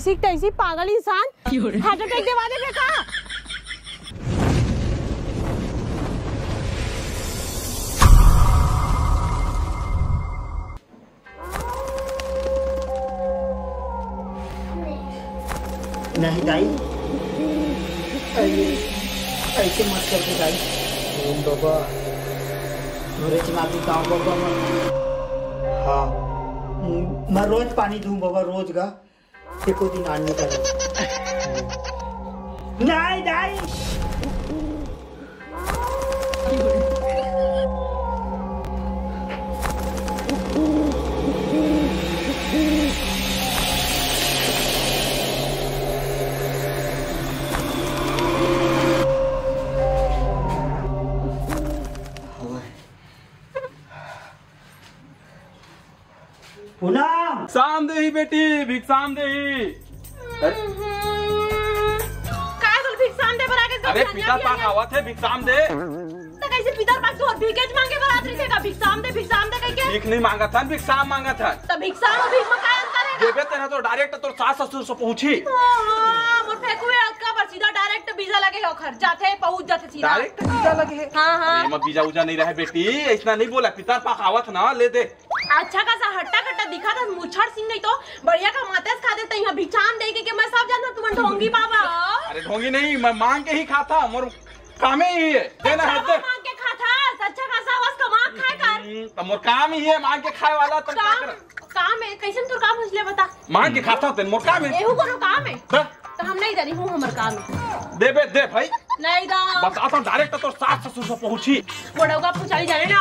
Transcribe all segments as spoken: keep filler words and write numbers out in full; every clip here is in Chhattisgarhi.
ठीक तैसी पागल इंसान हार्ट अटैक देवा देबे का? नहीं दाई, अरे, ऐसे मत कर दे दाई। ओम बाबा, तोरे चलाती गाँव बाबा मैं। हाँ, मैं रोज पानी दूँ बाबा, रोज गा। एको दिन आन नहीं करे। नहीं दाई। पूनम! भिक्षाम देही बेटी, भिक्षाम देही। अरे। काय बोल भिक्षाम दे बर आगे अरे, पितर पाक आवत हे, भिक्षाम दे। त कैसे पितर पाक तोर भीखेच मांगे बर आत रहिथे का? भिक्षाम दे, भिक्षाम दे कहिके। भीख नहीं मांगत हन, भिक्षाम मांगत हन। त भिक्षाम अउ भीख में काय अंतर हे? देबे तेन तो direct तोर सास ससुर से पहुंची। हाँ, मोर फेंकुए अतका बर सीधा direct वीजा लगे हे ओखर, जाथे पहुंच जाथे सीधा। Direct वीजा लगे हे? हाँ, हाँ। अरे, एमा वीजा उजा नहीं रहे बेटी, ऐसना नहीं बोला, पितर पाक आवत ना, ले दे। अच्छा खासा हट्टा कट्टा दिखत हस, मुछड़ सिंग नहीं तो बढ़िया कमातेस खाते तइहा भिक्षाम दे के, के मैं सब जानता तुमन ढोंगी बाबा हो। अरे ढोंगी नहीं, मैं मांग के ही खाता, मोर कामे ही है, देना है अच्छा, दे। मांग के खाता, अच्छा खासा बस कमा खाए कर। हम्म, तो मोर काम ही है मांग के खाए वाला, तुम क्या काम, कर? काम है, कैसन तोर काम होइस ले बता। मांग के खाता तेन मोर काम है। एहू कोनो काम है? हाँ। तो हम नहीं जानी हूँ हमर काम है। दे बे, दे भाई। नहीं दा। बता तो direct तोर सास ससुर से पहुंची। बड़ौगा पुछाई जाने ना।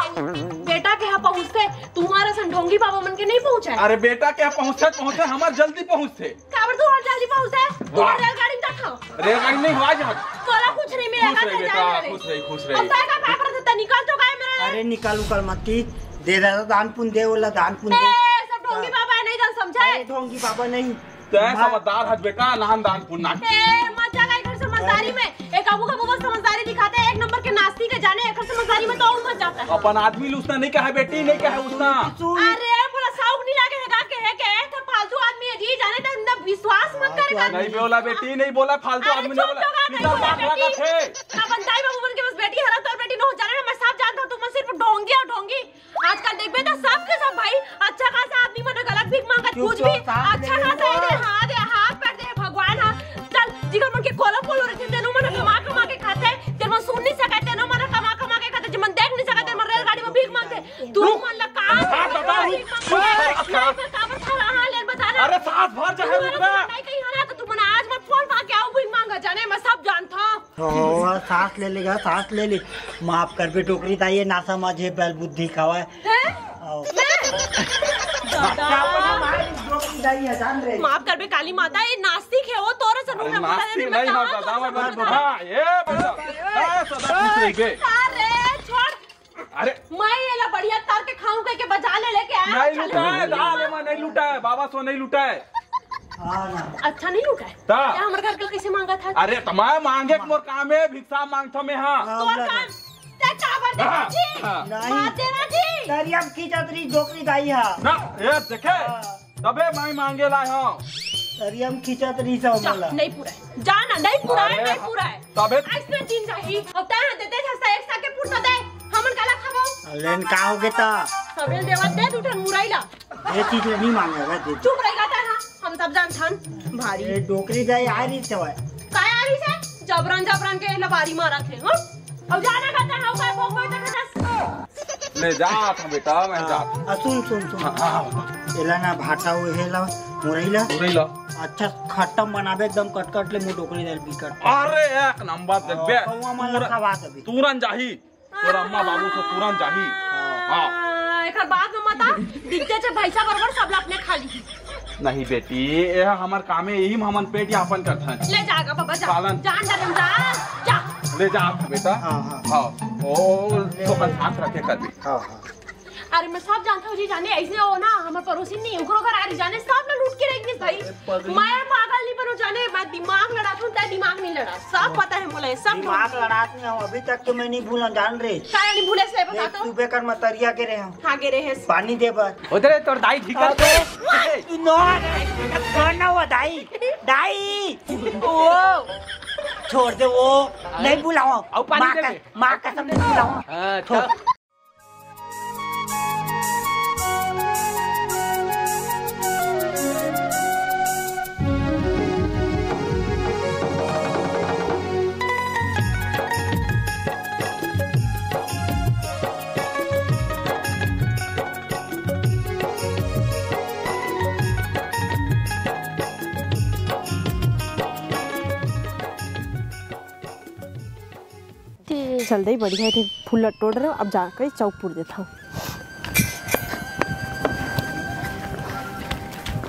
बेटा के यहाँ पहुँचते, तुम्हारा सन ढोंगी बाबा मन के नहीं पहुँचा है। अरे बेटा के यहाँ पहुँचते, पहुँचते, हमार जल्दी पहुँचते। काबर तू हर जल्दी पहुँचते? तू वाह। रेलगाड़ी में बैठा। रेलगाड़ी नहीं, हवाई जहाज। तोला कुछ नहीं मिलेगा, खुश रही बेटा, खुश रही, खुश रही। अब तय का पापड़ से निकल तो गए मेरा। अरे निकाल उकाल मत की, दे दे दान पुण्य दे, ओला दान पुण्य दे। ए, सब ढोंगी बाबा है, नहीं जान समझे। अरे ढोंगी बाबा नहीं। तय समझदार हस बेटा, नान दान पुण्य ना। ए, मत जा घर समझदारी में। एक अबू का बस समझदारी दिखाते, एक नंबर के नास्तिक है, जाने एकर समझदारी में तो और मत जाता है। अपन आदमी लुसना नहीं कहे बेटी, नहीं कहे उसना। अरे, बोला साउक नहीं लागे है, गा के है के, तो फालतू आदमी है जी, जाने तो ना विश्वास मत करेगा। नहीं बोला बेटी, नहीं बोला, फालतू अरे, आदमी नहीं चुप बोला। तो गा, नहीं पिता बोला बाप लगा बेटी। थे। ना बनताई बाबू मन के बस बेटी हरा, तोर बेटी न हो, जाने ना, मैं सब जानता हूँ, तुम सिर्फ ढोंगी और ढोंगी। आजकल देखबे त सबके सब भाई अच्छा खासा आदमी मन गलत भीख मांगत चुप कुछ भी चुप, सांस अच्छा ले खासा ले। है, हाँ दे, हाथ पैर दे भगवान, हाँ। चल, जिकर मन के कोलो पोलो रहिथे, तेनो मन कमा कमा के खाथे, तेन मन सुन नहीं सके, तेनो मन कमा कमा के खाथे, जे मन देख नहीं सके, तेन मन रेलगाड़ी में भीख मांगथे। तू रुक। मन ला का हाँ, बता, रुक। भीख मांगथे? नहीं, बता, बता, हाँ, ले बता ना। अरे, सांस भर जा, तू रुक ना। नहीं कही है ना, तो तू मन आज मत फोन मार के आओ, भीख मांगा जाने, मैं सब जानता हूँ। ओ, सांस ले लेगा, सांस ले ले। माफ करबे डोकरी दाई, ये ना समझे बल बुद्धि खावा है। हैं? आओ। मैं? दादा। क्या बोला भाई, डोकरी दाई है, जान रहे। माफ करबे काली माता, ये नास्तिक है, वो तोरे से अरे मुंह में नास्तिक नहीं, मैं दादा, मैं बता। हाँ, ये बता। हाँ, सदा खुश रहिबे। अरे, छोड़। अरे। मैं ये ला बढ़िया तर के खाऊं कह के बजा ले लेके आया। नहीं लुटा है, दाल एमा नहीं लुटा है, बाबा सो नहीं लुटा है। हाँ ना। अच्छा नहीं लुटा है? ता। क्या हमारे घर के कैसे मांगा था? अरे, तो मैं मांगे के मोर काम है, भिक्षा मांगता मैं, हाँ। हाँ, तोर बोला काम। था। ते काबर देना हाँ, जी? हाँ। नहीं। बात देना जी। तरियम खींचत रही डोकरी दाई हा। ना, ये देखे? हाँ। तबे मैं मांगे लाए हूँ। अरे हम खींचत रही सब जा, बोला। नहीं पूरा है। जा ना, नहीं पूरा है, अरे, नहीं पूरा है। तबे अइसने दिन जाही। अब तय देते जैसा एक साके पुरता दे, हमन काला खाबो? लेन का हो गे ता? सबेल देवत दे दू ठन मुरई ला। ये चीज नहीं मांगेगा, दे दे। चुप रहेगा ता ना, हम सब जान थान भारी। ये डोकरी जाए आ रही से भाई। काय आ रही से? जबरन जबरन के लबारी मारत हे, हाँ? अब जाना कहता है, उका भोग में तक दस। ले जात हूँ बेटा, मैं जात हूँ। आ, सुन, सुन, सुन। हाँ, हाँ, हाँ। एला ना भाटा हो, हे ला, मुरई ला। मुरई ला। अच्छा, खट्टा बनाबे एकदम कटकट ले, मुँह डोकरी दे बिकट। अरे, एक नंबर दे बे। कौवा मन ला तुरंत, खवा देबे। तुरंत जाही। तोर अम्मा बाबू से तुरंत जाही। हाँ। हाँ, एकर बाद में मता, दिखते छे भैंसा बरोबर सब ला अपने खा ली। नहीं बेटी, ये हमर कामे, यही में हमन पेट यापन करथन। ले जागा बाबा, जा। पालन। जान डरम जा, जा। ले जा आप बेटा। हाँ, हाँ। हाँ। ओ, तो अपन साथ रखे कर भी। हाँ, हाँ। अरे मैं सब जानथंव जी, जाने अइसे हो ना, हमर पड़ोसी नहीं, ओकरो घर आ रही, जाने सब ला लूट के रख दिस भाई। पगली। मैं पागल नहीं बनंव जाने, मैं दिमाग लड़ाथंव, तैं दिमाग नहीं लड़ा, सब पता है मोला, सब दिमाग लड़ात नहीं हंव, अभी तक तो मैं नहीं भूलंव जान रे। का नहीं भूले से बता देख, तो। तू बेकर मतरिया के रहे हंव। हाँ, गे रहे हस। पानी दे बर। उधर तोर दाई ढीकर। अबे, तू ना, ना, ना, वो दाई, दाई, ओ, छोड़ दे वो, नहीं बुलाओ। अउ पानी माँ दे का, बे। माँ कसम नहीं बुलाओ। हाँ, छोड़। तो चल दई, बढ़िया हे, फूल ल टोड़ रहे हो, अब जाके चौक पूर देथंव।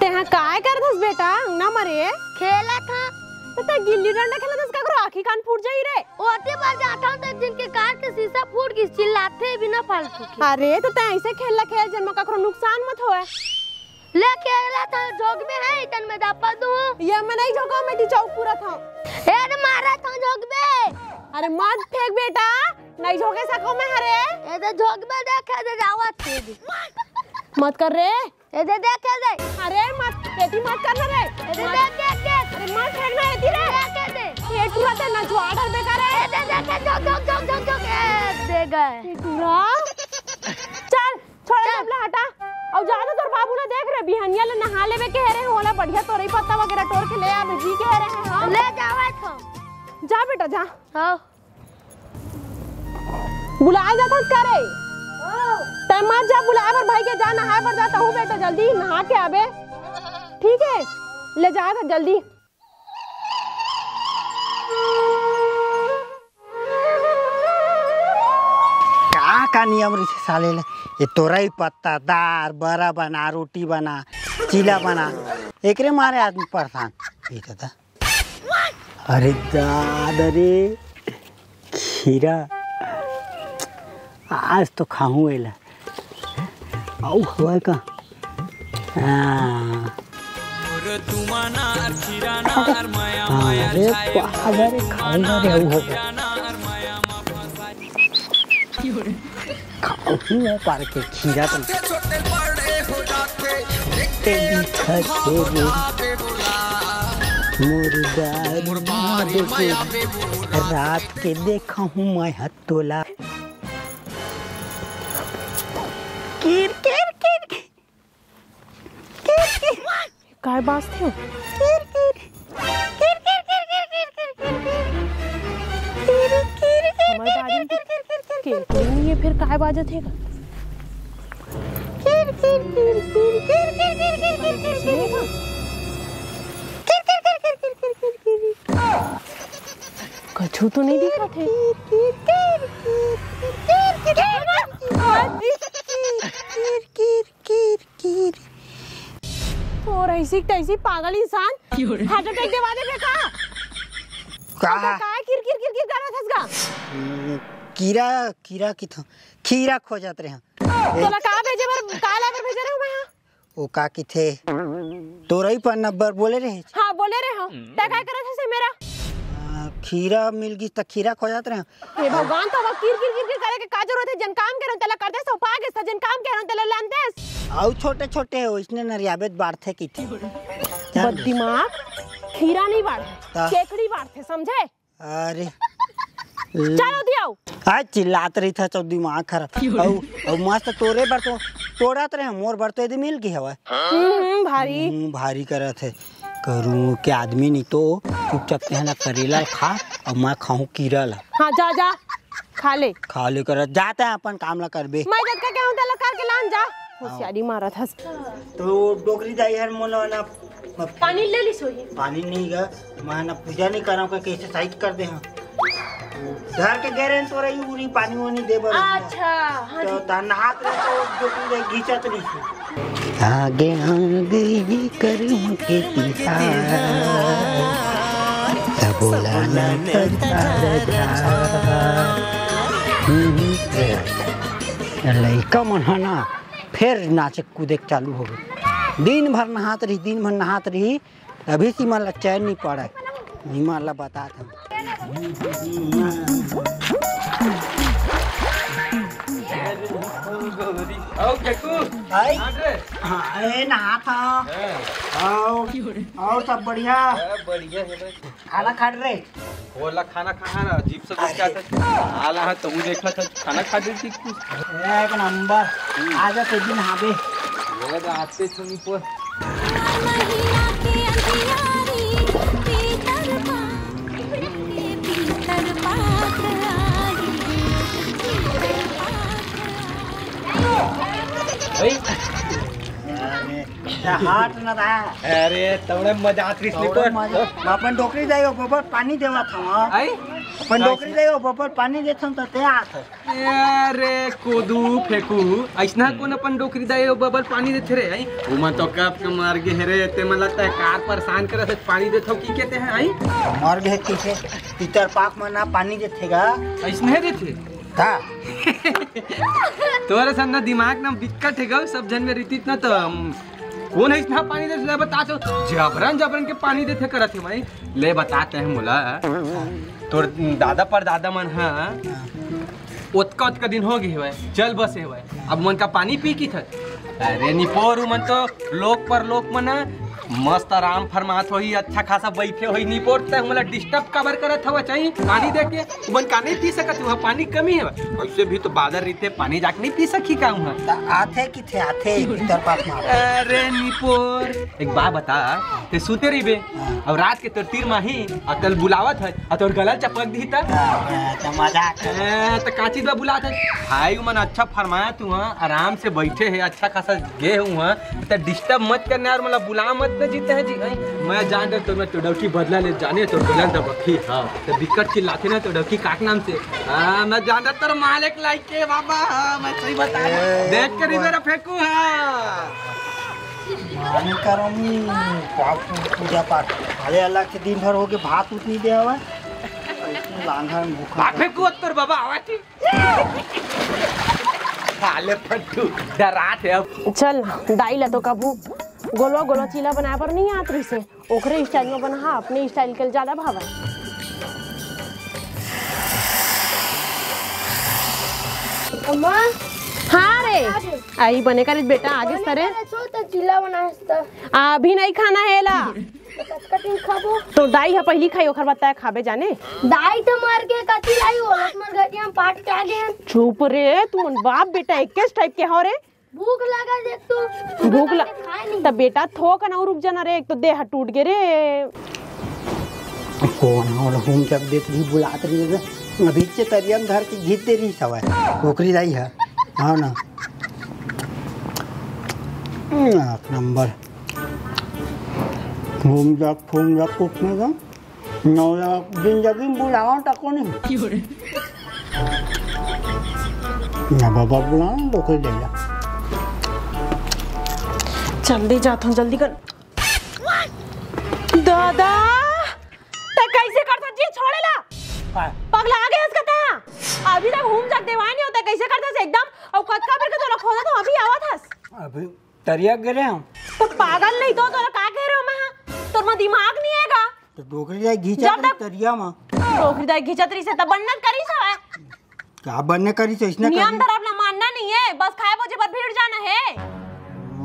तेहा काय करत हस बेटा, अंगना म रे? खेलत हंव। त तें गिल्ली डंडा खेलत हस, काकरो आँखी कान फूट जाही रे। ओती बर जाथंव त जिनके कार के शीशा फूट गिस, चिल्लाथे बिना फालतू के। अरे, त तें अइसे खेल ला खेल, जेन म काकरो नुकसान मत होवय। ले खेलत हंव, झोंकबे हे, इतन में दबा दूं। ये मैं नहीं झोंकंव, मैं ती चौक पूरत हंव। ए, अरे मारत हंव, झोंकबे। अरे मत फेंक बेटा, नहीं झोंके सकंव मैं हरे। ए, तो झोंकबे देखे दे जावत हे दे। मत कर रे। ए, दे देखे दे। अरे मत, एती मत करना रे। ए, दे देख, देख, देख। अरे मत फेंकना एती रे। देखे दे। ये टुरा ते नचवा डरबे करे। ए, दे देखे, झोंक, झोंक, झोंक, झोंक, झोंक। ए, दे गए। ये टुरा। चल। छोड़ चल। सबला हटा। अउ जा तो तोर बाबू ला देख रे, बिहनिया ले नहा लेबे के हे रे, ओला बढ़िया तोरई पत्ता वगैरह टोर के ले आबे जी के हे रे, हाँ। ले जावत हंव। जा बेटा, जा। हाँ। बुलाए जाथस का रे? तैं मत जा बुलाए बर भाई के, जा नहाए बर जा, तहूँ बेटा जल्दी नहा के आबे। ठीक हे, ले जावत हंव जल्दी। का का नियम रहिथे साले ले, ये तोरई पत्ता, दार, बरा बना, रोटी बना, चीला बना, एकरे मारे आदमी परेशान। ये दादा, अरे दादा रे, खीरा, आज तो खाहूं एला। अउ हवय का? हाँ। अरे बाबा रे, खाऊंगा रे, अउ हवय। खाहूं मैं पार के खीरा तो। ते दिखत हे रे। मुर्दा, रात के देखहूं मैं ह तोला। किर, किर, किर, किर। किर, किर। काय बाजथे? किर, किर। किर, किर, किर। किर, किर, किर, हमर बाड़ी में तो केकड़ी नइ हे, फेर काय बाजत हे गा? किर, किर, किर। कछु तो नइ दिखत हे। तोर अइसी तइसी पागल इंसान, heart attack देवा देबे का? का? अरे काय किर किर किर किर करत हस गा? कीरा, कीरा किथों, खीरा खोजत रहेंव। तोला का भेजे बर, का लाए बर भेजे रहेंव मैं हा? ओ का किथे, तोरई पन्ना बर बोले रहे। हाँ, बोले रहेंव। तैं काय करत हस ए मेर? आ, खीरा मिल गिस त खीरा खोजत रहेंव। हे भगवान, तो अब किर किर किर किर करे के का जरूरत हे? जेन काम कहे रहेंव तेला कर देस, अउ पा गेस त जेन काम कहे रहेंव तेला लान देस। अउ छोटे छोटे हे, ओइसने नरियाबे त बाढ़थे किथे। बद दिमाग, खीरा नइ बाढ़े, त? केकड़ी बाढ़थे, समझे? अरे। चल, ओती आव। आज चिल्लात रहिथस, दिमाग खराब। अउ, अउ मस्त तोरे बर तो टोरत रहेंव, मोर बर तो एदे मिल गे हवय। हम्म, हम्म, भारी। हम्म, भारी करत हे। करूँ के आदमी नहीं तो चुपचाप तेहा ना करेला ल खा, अउ मैं खाहूँ कीरा ल। हाँ, जा, जा, खा ले। खा ले करत, जा तैं अपन काम ला करबे। मैं जतका कहूँ तेला करके लान जा। होशियारी मारत हस। तो डोकरी दाई हर मोला ना पानी ले लिस होही। पानी नहीं गा, मैं ना पूजा नहीं करंव का, कइसे side कर दे हंव। धर के गे रहेंव तोरई उरी पानी वानी दे बर। अच्छा, हाँ तो जी। तहन हाथ में तो डोकरी दाई घिंचत रहिस। आगे आगे ही करम के तिहार, तब बोला ना तैं। लइका मन ह ना फेर नाचे कूदे के चालू हो गे। दिन भर नहात रही, दिन भर नहात रही, अभी से इमन ला चैन नहीं पड़े। इमन ला बतात हँव। आओ, फेकू। आई? हाँ रे। हाँ, ए, नहात हँव। हाँ। आओ, और सब बढ़िया? हाँ, बढ़िया है भाई। खाना खा रे। बोला खाना खा ना, अजीब सा कुछ क्या था? आला है तो मुझे देखा था, खाना खा दे थी कुछ। एक नंबर। हम्म। आजा ते दिन हाबे। बोला तो आते छुनी पर। महीना के अंधियारी, पीतर पाक, पीतर पाक आई, पीतर पाक आई। भाई। अरे, हाथ ना दा। अरे, तमने मजा आत रहिस तोरे निकोर। मजा। अपन डोकरी दाई ओ बबल पानी देवत हँव। आई? अपन डोकरी दाई ओ बबल पानी देत हँव त ते आत हस। अरे, कोदू फेकू, अइसना कोन अपन डोकरी दाई ओ बबल पानी देथे रे, आई? ओमन तो कब के मर गे हे रे, ते मन लगता है कार परेशान करे से पानी देथव की कहते हैं, आई? मर गे हे कइसे? पितर पाक म ना पानी देथे गा। अइसने देथे? का? तोरे सन ना दिमाग ना बिक्कट हे गो, सब झन में रहितिस ना तो हम कोन है इतना पानी दे, ले बता तो। जबरन जबरन के पानी देथे करत हे भाई। ले बताते हैं मोला। तोर दादा परदादा मन ह ओतका ओतका दिन हो गे हवय, चल बसे हवय। अब मन का पानी पी की थत? अरे निपोर, उमन तो लोक परलोक म ना मस्त आराम फरमात होही, अच्छा खासा बइठे होही। निपोर, तैं हमला डिस्टर्ब काबर करत हवस? चाही पानी दे के, उमन का नहीं पी सकत? उहाँ पानी कमी हे? वैसे भी तो बादर रहिथे, पानी जाके नहीं पी सकही का उहाँ? त आथे किथे आथे, भीतर पास मार। अरे निपोर, एक बात बता, तैं सुते रहिबे, हाँ। अउ रात के तोर तीर माही, अउ तोला बुलावत हे, अउ तोर गला ल चपक दिही त? हाँ, हाँ, त मजाक हे। ए, त का चीज बर बुलात हे? भाई, उमन अच्छा फरमाया, तू हाँ आराम से बइठे हे, अच्छा खासा गे हे उहाँ, त डिस्टर्ब मत करना यार, मोला बुला मत न जीते हैं जी। हैं? मैं जान डर तो मैं तो डौकी बदला ले जाने तो गलन दबकी, हाँ, त बिकट चिल्लाथे ना तो डौकी काट नाम से। हाँ, मैं जान डर तोर मालिक लाइक के बाबा, हाँ, मैं सही बता रहा हूँ। ए, देख के नहीं मेरा फेंकू, हाँ। माने करम पाठ, पूजा पाठ। अरे अलग से दिन भर हो गे, भात उत नहीं दे हवा। लांघा में भूखा बाप फेंकू तोर बाबा आवा थी। साले फट्टू, डरात हे अब। चल, दाई ला तो कभू गोलवा गोलवा चीला बनाए बर नहीं आत रहिसे, ओकरे स्टाइल में बना, अपने स्टाइल के ज्यादा भावे। अम्मा। हाँ रे। आ रे। आई बने करे बेटा, आगे बने सरे। करे छो त चीला बनाए हस त। अभी नहीं खाना हे ला। कतका दिन खाबो? तो दाई ह पहिली खाई, ओखर बाद तैं खाबे जाने। दाई तो मर के कति लाई, ओलत मर घटिया में पाट के आ गए। चुप रे, तुमन बाप बेटा एकेच टाइप के हो रे। भूख लगा देख तू। भूख ल-, खाए नहीं। त बेटा थोकन अउ रुक जाना रे, एक तो देह टूट गे रे। कोन हो ला, हम जब देख भी बुलात रही है, अभी से तरिया में धर के घीच दे रही सवाय। ओकरी दाई है। हाँ ना। एक नंबर। घूम जा, घूम जा, कुछ नहीं जा। नौरा जिंदगी में बुलावा तको नहीं। ना बाबा बुलावा, तो कोई देगा। जल्दी जात हूँ, जल्दी कर। दादा, तैं कइसे करथस जी, छोड़े ला? का? पगला गे हस का तैं? अभी तक घूम जा देवाय नहीं होता, कइसे करथस एकदम? अउ कतका बेर के तोला खोजत हँव, अभी आवत हस। अभी तरिया गे रहेंव। त पागल नहीं तो, तोला का कहे रहेंव मैं, हाँ? तोर म दिमाग नहीं हे का? त डोकरी दाई घिंचत जब रही तक तरिया म। डोकरी दाई घिंचत रहिसे त बन्नत करिस हवय। का बन्ने करिस, अइसने नियम करिस? धरम ला मानना नहीं हे, बस खाए बोजे बर भीड़ जाना हे।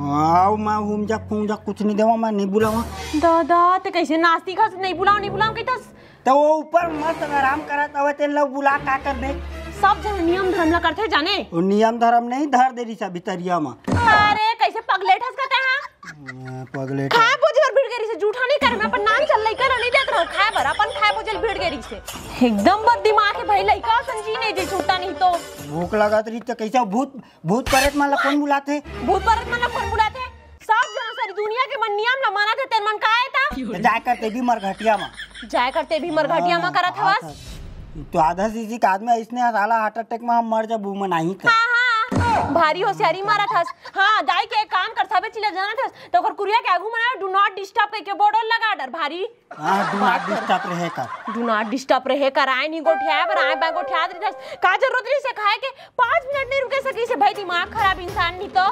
आओ, मैं हुम जा, फूम जा, कुछ नहीं देवा, मैं नहीं बुलावा। दादा, तैं कइसे नास्तिक हस, नहीं बुलावा, नहीं बुलावा कहिथस? त वो ऊपर मस्त आराम करत हवय, तेन ला बुला का करबे? सब झन नियम धरम ला करथे जाने। वो नियम धरम नहीं, धर दे रहिस अभी तरिया म। अरे, कइसे पगलेट हस का तैं, हाँ? हाँ, पगलेट। खाए बोजे बर भीड़ गे रहिसे, जूठा नहीं करे, मैं अपन नान चल लइका ला नहीं देत रहेंव खाए बर, अपन खाए बोजे ला भीड़ गे रहिसे। एकदम बद दिमाग हे भाई, लइका असन जी नहीं जे जूठा नहीं तो। भूख लगत रही त कइसे भूत, भूत प्रेत मन ला कोन बुलाथे? भूत प्रेत मन ला कोन बुलाथे? सब झन सारी दुनिया के मन नियम ला मानत हे, तेन मन का हे ता? त जाए करते भी मरघटिया म। जाए करते भी मरघटिया म हाँ, करत हाँ, हवस। हाँ। तो आधा सीसी के आदमी अइसने हस, साला heart attack म हम मर जबू, मन आही त। हाँ, हाँ, भारी होशियारी मारत हस। हाँ, दाई के एक काम कर, सबे चीज ला जानत हस, त ओकर कुरिया के आगू म ना do not disturb कहिके board लगा डर, भारी। हाँ, do not disturb रहे कर। Do not disturb रहे कर, आए नहीं गोठियाए बर, आए बा गोठियात रहिथस। का जरूरत रहिसे खाए के? पाँच मिनट नहीं रुके सकिसे भाई, दिमाग खराब इंसान नहीं तो।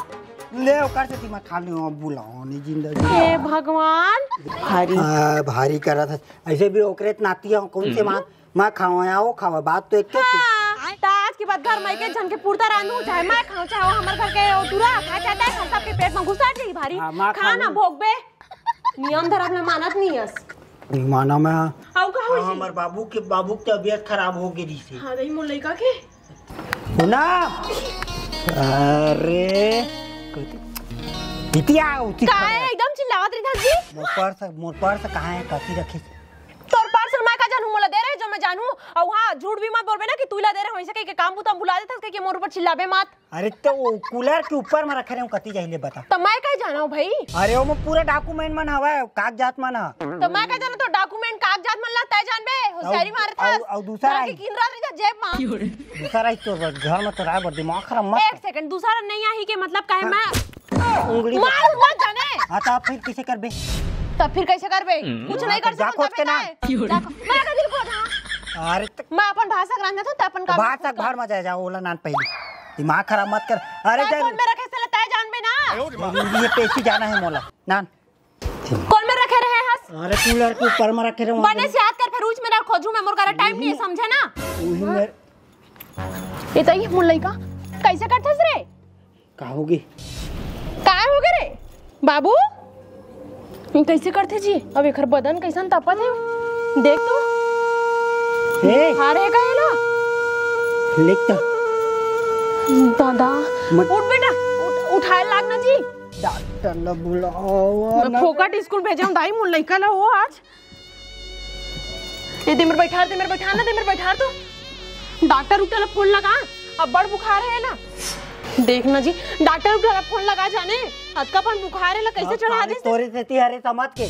ले ओकर से मैं खा लियो, अब बुलाओ नहीं जिंदगी। हे भगवान। भारी। आ, भारी करत है। ऐसे भी ओकरे त नाती हो, कौन से माँ, माँ खाओ या वो खाओ, बात तो एक के। हाँ, त आज के बाद घर में एक झन के पुरता रांधू, चाहे मैं खाऊं, चाहे वो हमर घर के वो टूरा खा, चाहे तै खा, सबके पेट में घुसा जाई भारी। हाँ, माँ खा खाना ना। भोगबे। नियम धरम ला मानत नहीं हस। माना मैं। आऊ का होइस? हमर बाबू के, बाबू के तबीयत खराब हो गई रही से। हाँ, दई मोर लइका के। सुना। अरे, इतिया उठी का खा। है, एकदम चिल्लावत रही था जी? मोर पर्स, मोर पर्स कहाँ है? कथी रखे? तोर पर्स मैं का जानू, मोला दे रहे जो मैं जानू। और हाँ, झूठ भी मत बोलबे ना कि तू ला दे रहे, वैसे कह के काम बुता भुला देता, कह के मोर ऊपर चिल्लाबे मत। अरे तो वो कूलर के ऊपर में रखे रहे, कती जाहिले बता। तो मैं कह जाना हूँ भाई? अरे वो में पूरा डॉक्यूमेंट मन हवा है, कागजात मन है। तो मैं कह जाना तो डॉक्यूमेंट कागजात मन ला तय जानबे, होशियारी मारे था। और दूसरा आई। किन रात रही था जेब में। दूसरा आई तो घर में तो राय बड़ दिमाग खराब मत। एक सेकंड, दूसरा नहीं आई के मतलब काहे मैं उंगली मार मत जाने। हाँ तो आप फिर कैसे करबे? तब फिर कैसे करबे? कुछ नहीं कर सकता। खोज के ना। मैं का दिल खोज, हाँ। अरे तो मैं अपन भाषा ग्रंथ था, तै अपन काम भाषा घर में जाए जाओ, ओला नान पहले। दिमाग खराब मत कर। अरे तै जा। कौन में रखे से तय जानबे ना? ये पेशी जाना है मोला। नान। कौन में रखे रहे हस? अरे कूलर के ऊपर में रखे रहे। बने से याद कर, फिर उच में ना खोजू मैं, मोर करा टाइम नहीं है, समझे ना? वही में। ये तो ये मुल्लई का कैसे करथस रे? का होगे? काय होगे रे बाबू? ये कैसे करथे जी? अब एकर बदन कैसन तपत है, देख तो। ए! हारे गए ना। लिख तो। दादा, मत उठ बेटा, उठ, उठाए लाग ना जी। डॉक्टर ला बुलाओ ना। फोकट स्कूल भेजे हूँ दाई, मोर लइका ला हो आज। ए, दे मेर बैठार, दे मेर बैठार ना, दे मेर बैठार तो। डॉक्टर उठा ला फोन लगा, अब बड़ बुखार है ना। देख ना जी, डॉक्टर उठा ला फोन लगा जाने, अतका पन बुखार है ला कैसे चढ़ा दे? तोरे सेती हरे समझ के।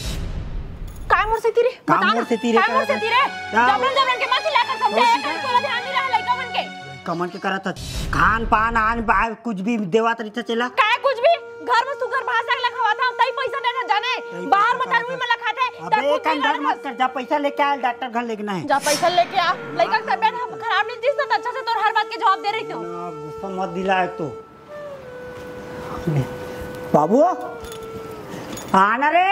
काय मोर सेती रे? का बता मोर ना। सेती रे? काय मोर सेती रे? का? जबरन जबरन के मत चिल्ला कर समझे, मोर सेती तोला ध्यान नहीं रहा लइका मन के। कमन के करत हस? खान पान आन बाय कुछ भी देवत रहिथे चेला। काय कुछ भी? घर में सुगर भाषा ला खवात हस, तई पैसा देना जाने। तई बाहर पैसा मत आदमी देना। मला खाते, अबे तब कुछ एक नहीं अंदर करत मत हस। कर, जा पैसा लेके आ, डॉक्टर घर लेके ना है। जा पैसा लेके आ, लइका के तबियत हम खराब नहीं दिस, तो अच्छा से तोर हर बात के जवाब दे रही थी। ना, गुस्सा मत दिला एक तो। बाबू, आना रे।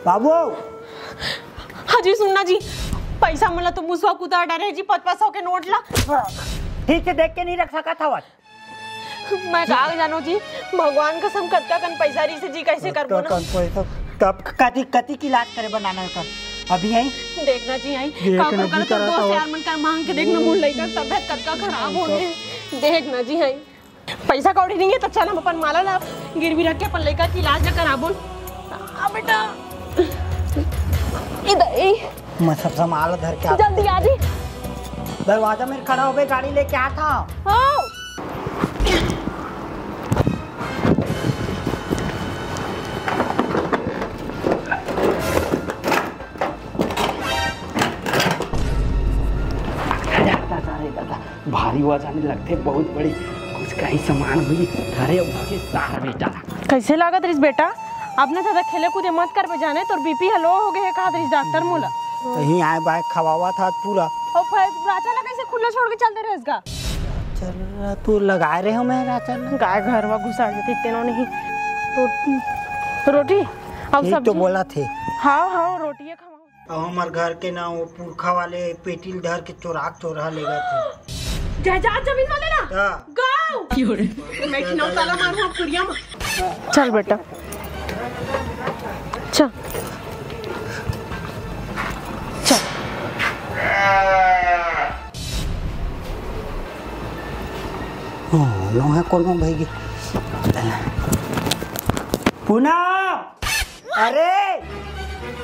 बाबू। हाँ जी, सुनना जी, पैसा मला तो मुसवा कुदा डरे जी, पच पच सौ के नोट ला। ठीक से देख के नहीं रख सकत हवत। मैं का जानों जी, भगवान कसम कतका कन पैसा रहिसे जी, कैसे करबो ना? कतका कन पैसा, कब, कति, कति के इलाज करे बनाना है कर? अभी आई? देखना जी आई, देखना का जी करो तो करत दो हवत। हजार मन कर मांग के देखना, मोर लइका तबियत कतका खराब हो गए। देखना जी आई। पैसा कौड़ी नहीं है तो चल हम अपन माला ला गिरवी रख के अपन लइका के इलाज ला कराबो। आ बेटा। इधर, ए। मैं सब सामान धर के आता। जल्दी आ जी। दरवाजा में खड़ा होबे, गाड़ी लेके आता। हाँ। दादा रे दादा, भारी वजन लगथे, बहुत बड़ी। कुछ कहीं सामान हुई। अरे, उठे सारा बेटा। कैसे लागत रहिस बेटा? अपने ज्यादा खेले कूदे मत करबे जाने, तोर बीपी ह लो हो गए हे, कहत रहिस डॉक्टर मोला। कहीं आए बाय खवावा था पूरा। और फिर राचा ला कैसे खुला छोड़ के चलते रहेस गा? चल रहा, तू लगाए रहे हो मैं राचा ला। गाय घरवा घुसा देते, तेनो नहीं। रोटी, रोटी, अब ये तो सब्जी। बोला थे। हाँ, हाँ, रोटी खवा। अब हमर घर के ना वो पुरखा वाले पेटी ल धर के चोराक चोरहा लेगत हे। जायदाद जमीन वाले ना? हाँ। गाँव। मैं खिनौ ताला मारू अब कुरिया में। चल बेटा। चल। चल। हाँ, नो है कोनो भाई की। पूनम! अरे!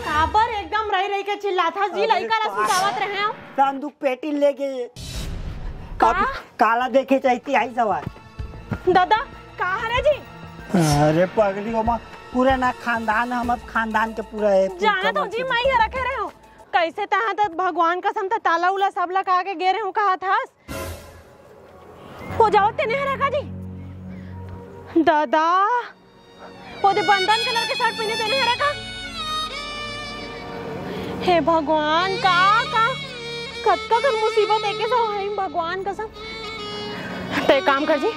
काबर एकदम रही रही के चिल्लाथस जी, अरे लइका ला का सुतावत रहे हो। संदूक पेटी ले गए। का? अब काला देखे चाहती आई सवाल। दादा, का हरे जी? अरे पगली हो माँ, पूरा ना खानदान, हम अब खानदान के पूरा है। जाना तो जी, मैं ही रखे रहे हो। कैसे तहाँ तो भगवान कसम त ताला उला सब लगा के गे रहे हो, कहा था। हो जाओ तेने हरे का जी। दादा, वो दे बंदन कलर के शर्ट पहने तेने हरे का। हे भगवान, का, का, कतका कर मुसीबत एके सो है भगवान कसम। ते काम कर जी,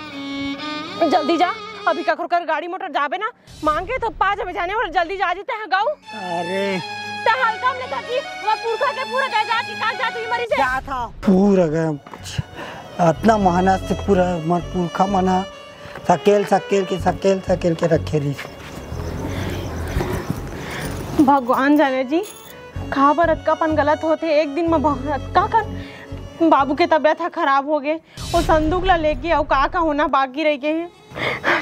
जल्दी जा, अभी कखरो कर गाड़ी मोटर जाबे ना, मांग के तो पाँच बजे जाने वाला, जल्दी जा जी तैं ह गऊ। अरे। तैं हल्का में लेता कि वो पुरखा के पूरा जायदाद के कागजात ही मरी से। क्या था? पूरा गया। अतना मेहनत से पूरा हमर पुरखा मन ह सकेल, सकेल के, सकेल, सकेल के रखे रहिस। भगवान जाने जी, काबर अतका अपन गलत होथे। एक दिन म भग-, अतका कन बाबू के तबीयत ह खराब हो गे, वो संदूक ला लेके अउ का का होना बाकी रह गे हे।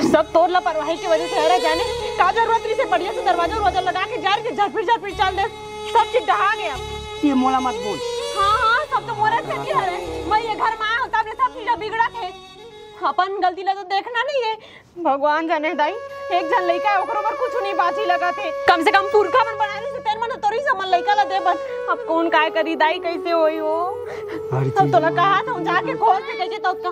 सब तोर लापरवाही के वजह से हरा जाने। का जरूरत रहिसे बढ़िया से दरवाजा उरवाजा लगा के जार के झरपिट झरपिट चल दे। सब चीज डहा गया। ये मोला मत बोल। हाँ, हाँ, सब तो मोरे से नहीं हरे। मैं ये घर में आया हूँ, तब ले सब चीज बिगड़त हे। अपन गलती ला तो देखना नहीं है। भगवान जाने दाई, एक झन लइका है, ओकरो बर कुछ नहीं बाची लगत हे। कम से कम पुरखा मन बनाए रहिसे, तेन मन तोरी समन लइका ला दे बर। अब कौन काय करी दाई, कैसे होई हो? हर अब चीज तोला में कहा था, जाके खोज के कैसे तो उसका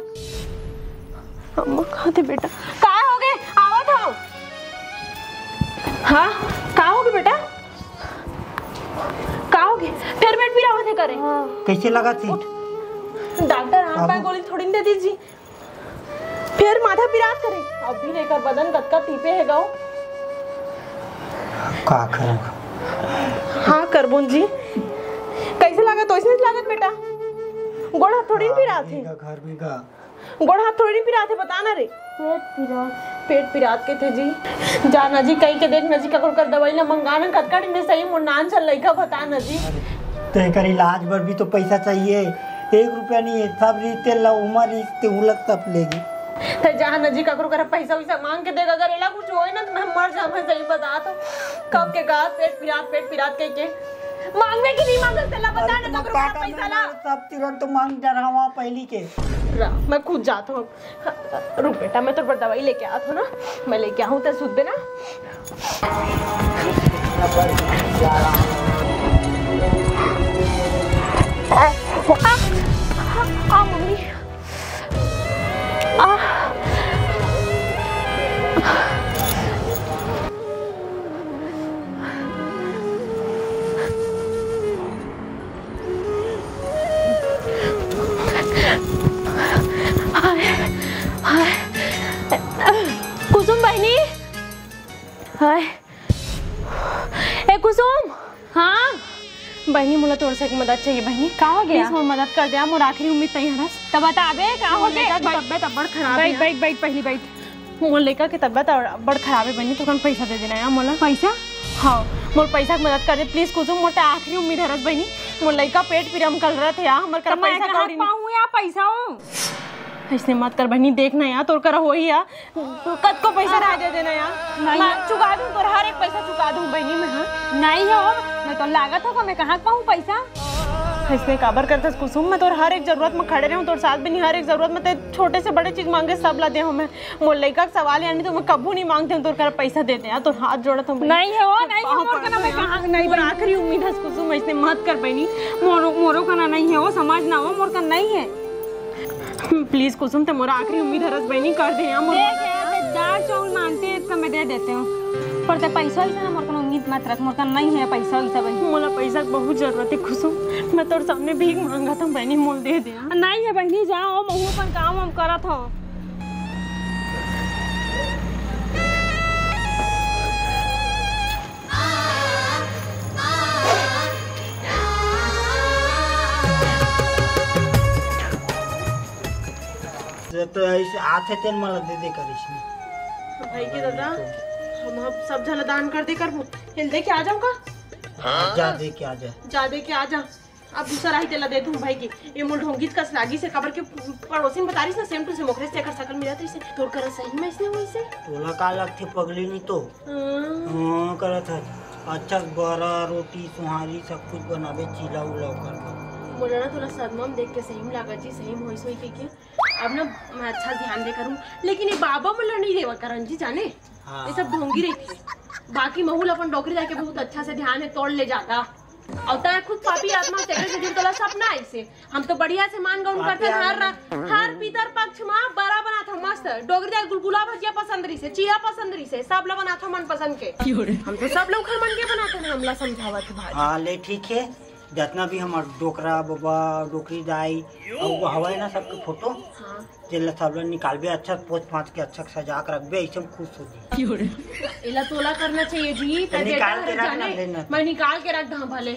अम्मा, कहाँ थे बेटा? का हो गे? आवत हव। हाँ, का हो गे बेटा? का हो गे? फिर पेट पिरावत हे करे? कैसे लगत हे? डॉक्टर आन बाबू। पाए गोली थोड़ी न दे दीजिए। फिर माथा पिरात करे। अभी लेकर बदन कतका तीपे हे गो। का करब? हाँ करबुन जी। कैसे लागत? वैसे नहीं लागत बेटा। गोड़ हाथ थोड़ी न पिरात हे। घर में का गोड़ हाथ थोड़ी पिरात हे, बता ना रे। पेट पिरात। पेट पिरात के थे जी। जा ना जी, कहीं के देख ना जी, ककरो कर दवाई ला मंगा ना, कतका दिन में सही मोर नान चल लइका, बता ना जी। तेकर इलाज बर भी तो पैसा चाहिए, एक रुपया नहीं है, सब रीते ला उमर रीते उलग तप लेगी। ते जा ना जी, ककरो कर पैसा वैसा मांग के देख, अगर एला कुछ होए ना तो मैं मर जा, मैं सही बता तो। कब के कहा पेट पिरात, पेट पिरात कह के मांगवे कि नहीं मांगल, तेला बता ना, ककरो कर पैसा ला। सब तुरंत मांग डरावा पहली के। रा, मैं खुद जाता हूँ। रुक बेटा, मैं तोर बर दवाई लेके आत हूँ ना, मैं लेके आहूँ, ते सुत देना। आ, आ, आ, मम्मी। आ। हाय, हाय। कुसुम बहिनी, हाय। ए कुसुम। हाँ। बहिनी, मोला तोर से एक मदद चाहिए बहिनी। का हो गया? Please मोर मदद कर दे, मोर आखिरी उम्मीद तई हरस। त बताबे का हो गया? तबियत अब्बड़ खराब है। बैठ, बैठ, बैठ, पहली बैठ। मोर लइका के तबियत अब्बड़ खराब है बहिनी, तोर कन पैसा दे देना यार मोला। पैसा? हाँ, मोर पैसा के मदद कर दे please कुसुम, मोर ते आखिरी उम्मीद हरस बहिनी। मोर लइका पेट पीरा म कलरत हे यार, हमर करा पैसा कौड़ी नहीं। पाऊँ यार पैसा हो? ऐसने मत कर बहिनी, देख ना यार, तोर करा होही यार, कतको पैसा रहा दे देना यार। नहीं। मैं चुका दूँ, तोर हर एक पैसा चुका दूँ बहिनी मैं, हाँ? नहीं हो, मैं तो लागत हो, मैं कहाँ पाऊँ पैसा? ऐसने काबर करथस कुसुम, मैं तोर हर एक जरूरत में खड़े रहूँ, तोर साथ बहिनी हर एक जरूरत में ते छोटे से बड़े चीज मांगे सब ला दे हूँ मैं। मोर लइका के सवाल यानी तो मैं कभू नहीं मांगते हूँ, तोर करा पैसा दे दे यार, तोर हाथ जोड़त हूँ बहिनी। नहीं हो, नहीं हो, मोर कना मैं कहाँ नहीं। मोर आखिरी उम्मीद हस कुसुम, ऐसने मत कर बहिनी। मोरो, मोरो कना नहीं है, वो समझ ना हो, मोर कना नहीं है। Please कुसुम, ते मोर आखिरी उम्मीद हरस बहिनी, कर दे यार मोर। देख यार, ते दाल चावल मांगते हैं, इतना मैं दे देते हूँ, पर ते पैसा वैसा ना मोर कना उम्मीद मत रख, मोर कना नहीं है पैसा वैसा बहिनी। मोला पैसा के बहुत जरूरत है कुसुम, मैं तोर सामने भीख मांगत हूँ बहिनी, मोल दे दे यार। नहीं है बहिनी, जाओ, महू अपन काम वाम करत हो। तो ऐसे आथे तेन मन ला दे दे करिस। भाई के दादा, हम अब सब झन ला दान कर दे करबो। हिल दे के आ जाऊं का? जा दे के आ जा। जा दे के आ जा। अब दूसरा ही तेला देत हूँ भाई के। ये मोल ढोंगीच कस लागिस हे, काबर के पड़ोसिन बता रहिस ना, same to same ओकरे से एकर शकल मिलत रहिस हे। तोर करा सही में अइसने होइस हे? तोला का लगथे पगली, नहीं तो? हाँ। हाँ, करत हस। अच्छा से बरा, रोटी, सुहारी सब कुछ बनाबे, चीला उला ओकर बर। मोला ना तोला सदमा में देख के सही में लागत जी, सही में होइस होही कहिके। अब ना मैं अच्छा ध्यान दे करूँ, लेकिन ये बाबा मोला नहीं देवा करन जी, जाने? हाँ। ये सब ढोंगी रहिथे। बाकी महू ल अपन डोकरी दाई के बहुत अच्छा से ध्यान हे, तोड़ ले जाता। अउ तैं खुद पापी आत्मा, तेरे से जुड़ तोला सपना आइसे। हम तो बढ़िया से मान गउन करथन, हर रा-, हर पितर पक्ष मा बरा बनाथन मस्त। डोकरी दाई गुलगुला भजिया पसंद रहिसे, चीला पसंद रहिसे, सब ला बनाथन मन पसंद के। हम तो सब लोग हर मन के बनाथन, हमला समझावत भाई। हाँ, ले ठीक है। जितना भी हमर डोकरा बबा, डोकरी दाई, अउ वो हवय ना सबके फोटो, हाँ। तेला सब ला निकालबे, अच्छा पोंछ पांछ के, अच्छा सजा के रखबे, ऐसे में खुश हो जाए। एला तोला करना चाहिए जी। तो निकाल के रख ना लेना। मैं निकाल के रख दहा भले।